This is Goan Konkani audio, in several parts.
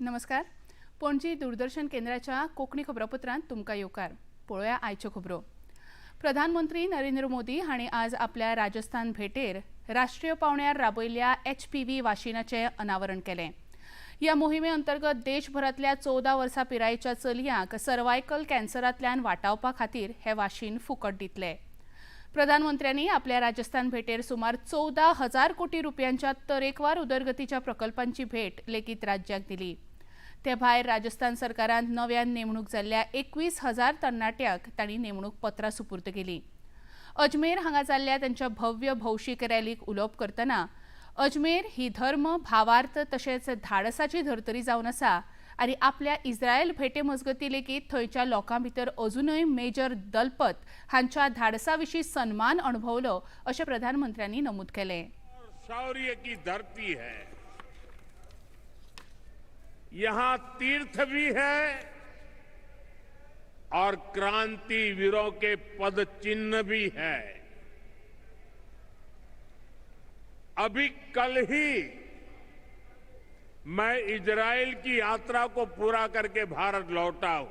नमस्कार. पणजी दूरदर्शन केंद्राच्या कोंकणी खबरापत्रांत तुमकां येवकार. पळोवया आयच्यो खबरो. प्रधानमंत्री नरेंद्र मोदी हांणी आज आपल्या राजस्थान भेटेर राष्ट्रीय पावंड्यार राबयल्ल्या एचपीव्ही वाशिनाचें अनावरण केलें. ह्या मोहिमे अंतर्गत देशभरांतल्या 14 वर्सां पिरायेच्या चलयांक सर्वायकल कॅन्सरांतल्यान वाटावपा खातीर हें वाशीन फुकट दितले. प्रधानमंत्र्यांनी आपल्या राजस्थान भेटेर सुमार 14,000 कोटी रुपयांच्या तरेकवार उदरगतीच्या प्रकल्पांची भेट लेगीत राज्याक दिली. ते भायर राजस्थान सरकारान नव्यान नेमणूक जाल्ल्या 21,000 तरणाट्यांक तांणी नेमणूक पत्रां सुपूर्द केली. अजमेर हांगा जाल्ल्या तांच्या भव्य भौशीक रॅलीक उलोवप करतना अजमेर ही धर्म, भावार्थ तशेंच धाडसाची धर्तरी जावन आसा आनी आपल्या इस्रायल भेटे मजगती लेगीत थंयच्या लोकां भितर अजुनूय मेजर दलपत हांच्या धाडसा विशीं सन्मान अणभवलो अशें प्रधानमंत्र्यांनी नमूद केलें. शौर्य की धरती है. यहां तीर्थ भी है और क्रांति वीरों के पद चिन्ह भी है. अभी कल ही मैं इजराइल की यात्रा को पूरा करके भारत लौटा हूं.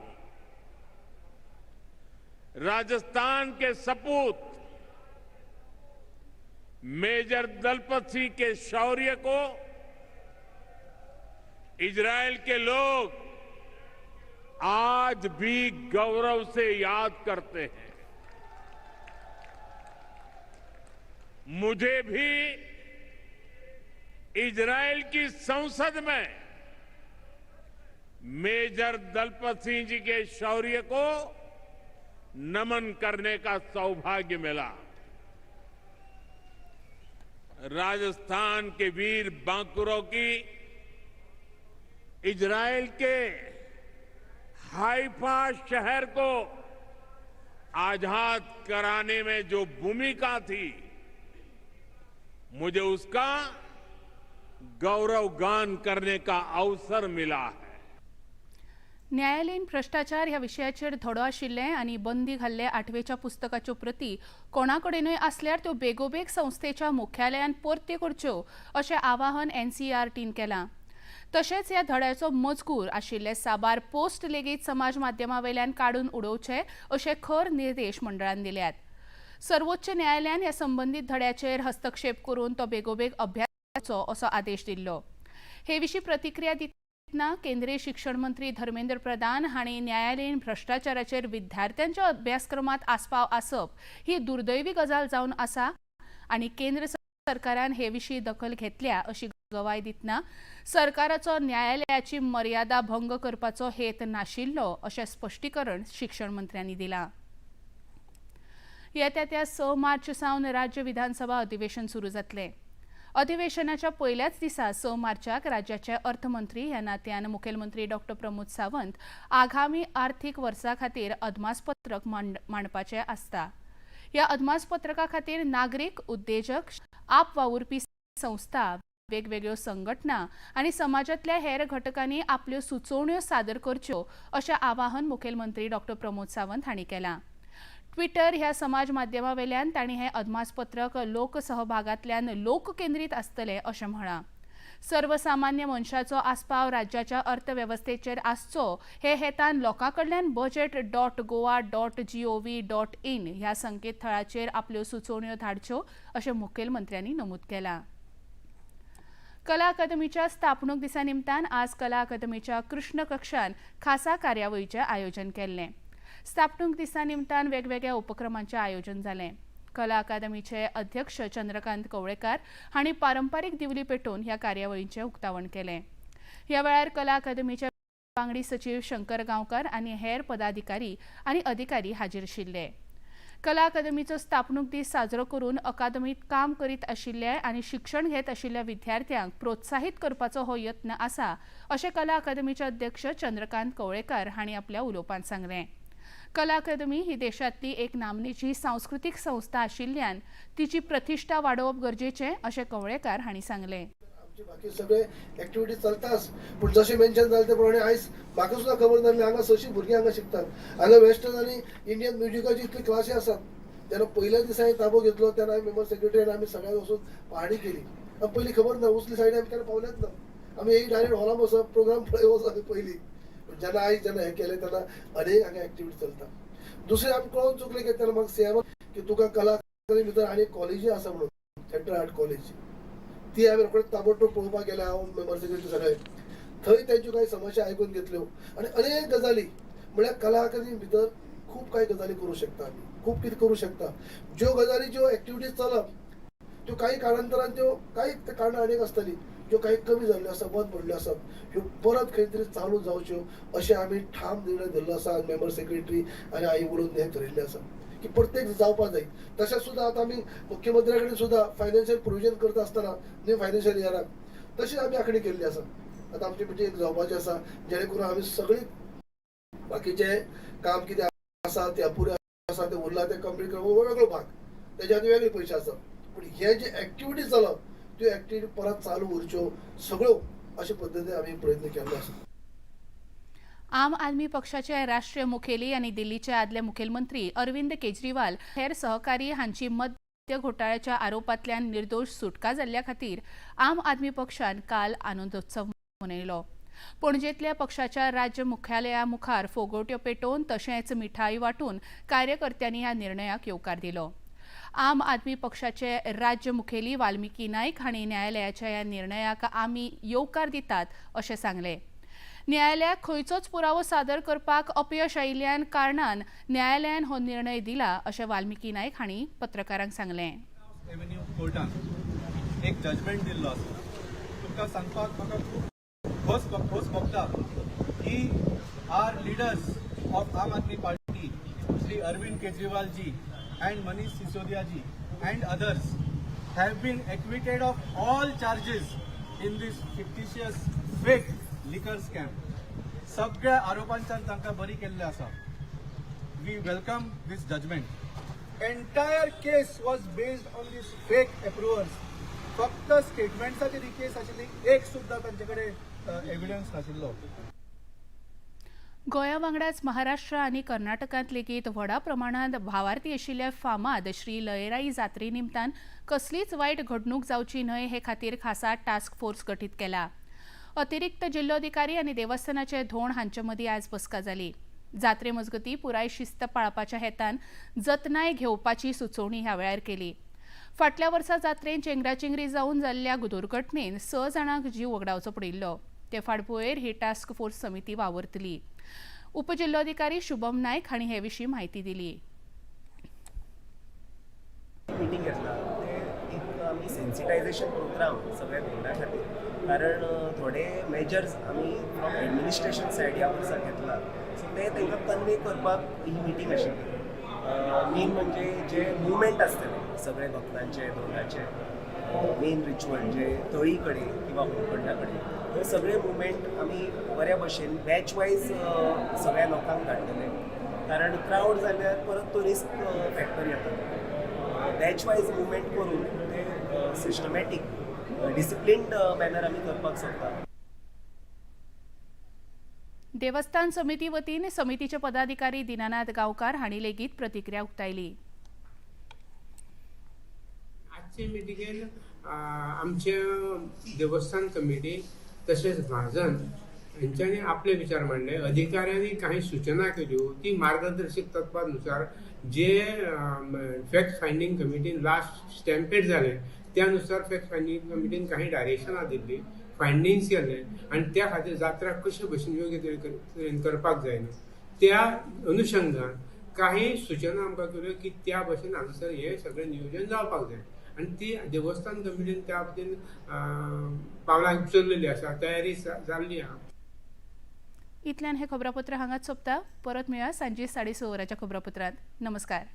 राजस्थान के सपूत मेजर दलपत सिंह के शौर्य को इजराइल के लोग आज भी गौरव से याद करते हैं. मुझे भी इजराइल की संसद में मेजर दलपत सिंह जी के शौर्य को नमन करने का सौभाग्य मिला. राजस्थान के वीर बांकुरों की इजराइल के हाइफा शहर को आजाद कराने में जो भूमिका थी, मुझे उसका गौरव गान करने का अवसर मिला है. न्यायालयीन भ्रश्टाचार ह्या विशयाचेर धडो आशिल्ले आनी बंदी घाल्ले आठवेच्या पुस्तकाच्यो प्रती कोणा कडेनूय आसल्यार त्यो बेगोबेग संस्थेच्या मुख्यालयान परत्यो करच्यो अशें आवाहन एनसीईआरटीन केलां. तशेंच ह्या धड्याचो मजकूर आशिल्ले साबार पोस्ट लेगीत समाज माध्यमां वयल्यान काडून उडोवचे अशे खर निर्देश मंडळान दिल्यात. सर्वोच्च न्यायालयान ह्या संबंदीत धड्याचेर हस्तक्षेप करून तो बेगोबेग अभ्यास असो आदेश दिल्लो. हे विशीं प्रतिक्रिया दितना केंद्रीय शिक्षण मंत्री धर्मेंद्र प्रधान हांणी न्यायालयीन भ्रश्टाचाराचेर विद्यार्थ्यांच्या अभ्यासक्रमांत आस्पाव आसप ही दुर्दैवी गजाल जावन आसा आनी केंद्र सरकारान हे विशीं दखल घेतल्या अशी गवाय दितना सरकाराचो न्यायालयाची मर्यादा भंग करपाचो हेत नाशिल्लो अशें स्पश्टीकरण शिक्षण मंत्र्यांनी दिलां. येत्या त्या 6 मार्च सावन राज्य विधानसभा अधिवेशन सुरू जातलें. अधिवेशनाच्या पयल्याच दिसा 6 मार्चाक राज्याचे अर्थमंत्री ह्या नात्यान मुखेलमंत्री डॉक्टर प्रमोद सावंत आगामी आर्थीक वर्सा खातीर अदमासपत्रक मांडपाचें आसता. ह्या अदमासपत्रका खातीर नागरीक, उद्देजक, आप वावुरपी संस्था, वेगवेगळ्यो संघटना आनी समाजांतल्या हेर घटकांनी आपल्यो सुचोवण्यो सादर करच्यो अशें आवाहन मुखेलमंत्री डॉक्टर प्रमोद सावंत हांणी केलां. ट्विटर ह्या समाज माध्यमा वयल्यान तांणी हें अदमासपत्रक लोकसहभागांतल्यान लोककेंद्रीत आसतलें अशें म्हळां. सर्वसामान्य मनशाचो आस्पाव राज्याच्या अर्थवेवस्थेचेर आसचो हे हेतान लोकां कडल्यान budget.goa.gov.in ह्या संकेतथळाचेर आपल्यो सुचोवण्यो धाडच्यो अशें मुखेलमंत्र्यांनी नमूद केलां. कला अकादमीच्या स्थापणूक दिसा निमतान आज कला अकादमीच्या कृष्ण कक्षान खासा कार्यावळीचें आयोजन केल्लें. स्थापणूक दिसा निमतान वेगवेगळ्या उपक्रमांचें आयोजन जालें. कला अकादमीचे अध्यक्ष चंद्रकांत कवळेकार हांणी पारंपारीक दिवली पेटोवन ह्या कार्यावळींचें उक्तावण केलें. ह्या वेळार कला अकादमीचे वांगडी सचीव शंकर गांवकर आनी हेर पदाधिकारी आनी अधिकारी हाजीर आशिल्ले. कला अकादमीचो स्थापणूक दीस साजरो करून अकादमीत काम करीत आशिल्ले आनी शिक्षण घेत आशिल्ल्या विद्यार्थ्यांक प्रोत्साहीत करपाचो हो यत्न आसा अशें कला अकादमीचे अध्यक्ष चंद्रकांत कवळेकार हांणी आपल्या उलोवपांत सांगलें. कला अकादमी ही देशांतली एक नामनेची सांस्कृतीक संस्था आशिल्ल्यान तिची प्रतिश्ठा वाडोवप गरजेचें अशें कवळेकार हांणी सांगलें. आमची बाकी सगळे एक्टिविटीज चलताच, पूण जशें मेन्शन जालें ते प्रमाणे आयज म्हाका सुद्दां खबर नासली हांगा 600 भुरगीं हांगा शिकतात. हांगा वेस्टर्न आनी इंडियन म्युजिकाची इतली क्लासी आसात. तेन्ना पयल्याच दिसा हांवें ताबो घेतलो तेन्ना हांवें मेंबर सेक्रेटरी आनी आमी सगळ्यांनी वचून पाहणी केली. पयलीं खबर ना, उसली सायडीन आमी केन्ना पावलेच ना. आमी एक डायरेक्ट हॉलान बसप, प्रोग्राम पळय वचप पयलीं. जेन्ना आयज जेन्ना हें केलें तेन्ना अनेक हांगा एक्टिविटी चलता. दुसरें आमकां कळोन चुकलें की तेन्ना म्हाका सीएमान की तुका कला अकादमी भितर आनी एक कॉलेजूय आसा म्हणून, सेंट्रल आर्ट कॉलेज. ती हांवें रोखडेच ताबडतोब पळोवपाक गेलें हांव, मेंबर सेक्रेटरी सगळे. थंय तेंच्यो कांय समस्या आयकून घेतल्यो आनी अनेक गजाली, म्हळ्यार कला अकादमी भितर खूब कांय गजाली करूं शकता आमी, खूब कितें करूं शकता. ज्यो गजाली, ज्यो एक्टिविटीज चलप, त्यो काही काळांतरान, त्यो काही कारणां अनेक आसतलीं, ज्यो काही कमी जाल्ल्यो आसा, बंद पडल्ल्यो आसात, ह्यो परत खंय तरी चालू जावच्यो अशें आमी ठाम निर्णय धरलो आसा. आनी मेंबर सेक्रेटरी आनी आई उलोवन हें थरयल्लें आसा की प्रत्येक जावपा जाय. तशेंच सुद्दां आतां आमी मुख्यमंत्र्या कडेन सुद्दां फायनान्शियल प्रोविजन करता आसतना न्यू फायनान्शियल इयराक तशीच आमी आंखणी केल्ली आसा. आतां आमची मिटींग जावपाची आसा, जेणे करून आमी सगळीं बाकीचें काम कितें आसा तें अपुरें आसा, तें उरलां, तें कंप्लीट करप हो वेगळो भाग, तेज्या खातीर वेगळे पयशे आसात. पूण हे जे एक्टिविटी चलप, त्यो एक्टिविटी परत चालू उरच्यो सगळ्यो, अशे पद्दतीन आमी प्रयत्न केल्लो आसा. आम आदमी पक्षाचे राष्ट्रीय मुखेली आनी दिल्लीचे आदले मुखेलमंत्री अरविंद केजरीवाल, हेर सहकारी हांची मद्य घोटाळ्याच्या आरोपांतल्यान निर्दोश सुटका जाल्ल्या खातीर आम आदमी पक्षान काल आनंदोत्सव मनयलो. पणजेंतल्या पक्षाच्या राज्य मुख्यालया मुखार फोगोट्यो पेटोवन तशेंच मिठाई वांटून कार्यकर्त्यांनी ह्या निर्णयाक येवकार दिलो. आम आदमी पक्षाचे राज्य मुखेली वाल्मिकी नायक हांणी न्यायालयाच्या ह्या निर्णयाक आमी येवकार दितात अशें सांगलें. न्यायालयाक खंयचोच पुरावो सादर करपाक अपयश आयिल्ल्यान कारणान न्यायालयान हो निर्णय दिला अशें वाल्मिकी नायक हांणी पत्रकारांक सांगलें. एव्हेन्यू कोर्टान एक जजमेंट दिल्लो आसा. तुमकां सांगपाक म्हाका खूब खोस भोगता की our leaders of Aam Aadmi Party, Shri Arvind Kejriwal ji and Manish Sisodia ji and others, have been acquitted of all charges in this fictitious fake liquor scam. सगळ्या आरोपांच्यान तांकां बरी केल्ले आसा. We welcome this judgment. Entire case was based on this fake approvals. फक्त स्टेटमेंट्साचेर ही केस आशिल्ली, एक सुद्दां तांचे कडेन एविडन्स नाशिल्लो. गोंया वांगडाच महाराष्ट्र आनी कर्नाटकांत लेगीत व्हडा प्रमाणांत भावार्थी आशिल्ल्या फामाद श्री लयराई जात्रे निमतान कसलीच वायट घडणूक जावची न्हय हे खातीर खासा टास्क फोर्स गठीत केला. अतिरिक्त जिल्लोधिकारी आनी देवस्थानाचे धोण हांचे मदीं आज बसका जाली. जात्रे मजगतीं पुराय शिस्त पाळपाच्या हेतान जतनाय घेवपाची सुचोवणी ह्या वेळार केली. फाटल्या वर्सा जात्रेन चेंगराचेंगरी जावन जाल्ल्या दुर्घटनेन स जाणांक जीव वगडावचो पडिल्लो. ते फाटभुंयेर ही टास्क फोर्स समिती वावुरतली. उपजिल्लोधिकारी शुभम नायक हांणी हे विशीं म्हायती दिली. मिटींग घेतला ते एक आमी सेन्सिटायझेशन प्रोग्राम सगळ्या धोंडा खातीर, कारण थोडे मेजर्स आमी फ्रॉम एडमिनिस्ट्रेशन सायड ह्या वर्सा घेतला, सो ते तांकां कन्वे करपाक ही मिटींग आशिल्ली. मेन म्हणजे जे मुवमेंट आसतले सगळे भक्तांचे, धोंडाचे, मेन रिच्युअल जे तळी कडेन किंवा होमखंडा कडेन, हे सगळे मुवमेंट आमी बऱ्या भशेन बॅच वायज सगळ्या लोकांक धाडटले, कारण क्रावड जाल्यार परत तो रिस्क फॅक्टर येता. बॅच वायज मुवमेंट करून ते सिस्टमॅटीक डिसिप्लिन्ड मॅनर आमी करपाक सोदता. देवस्थान समिती वतीन समितीचे पदाधिकारी दिनानाथ गांवकार हांणी लेगीत प्रतिक्रिया उक्तायली. आजचे मिटिंगेन आमचे देवस्थान कमिटी तशेंच म्हाजन हेंच्यांनी आपले विचार मांडले. अधिकाऱ्यांनी काही सूचना केल्यो, ती मार्गदर्शक तत्वानुसार जे फॅक्ट फायंडींग कमिटीन लास्ट स्टॅम्पेड जालें, त्या नुसार फॅक्ट फायंडींग कमिटीन काही डायरेक्शनां दिल्ली, फायंडींग्स केले आनी त्या खातीर जात्रा कशे भशेन योग्य तरेन करपाक जाय न्हू, त्या अनुशंगान काही सूचना आमकां केल्यो की त्या भशेन हांगासर हें सगळें नियोजन जावपाक जाय आनी ती देवस्थान कमिटीन त्या बाबतीन पावलां उचललेली आसा, तयारी जाल्ली आहा. इतल्यान हे खबरापत्र हांगाच सोंपता. परत मेळया सांजे 6:30 वरांच्या खबरापत्रांत. नमस्कार.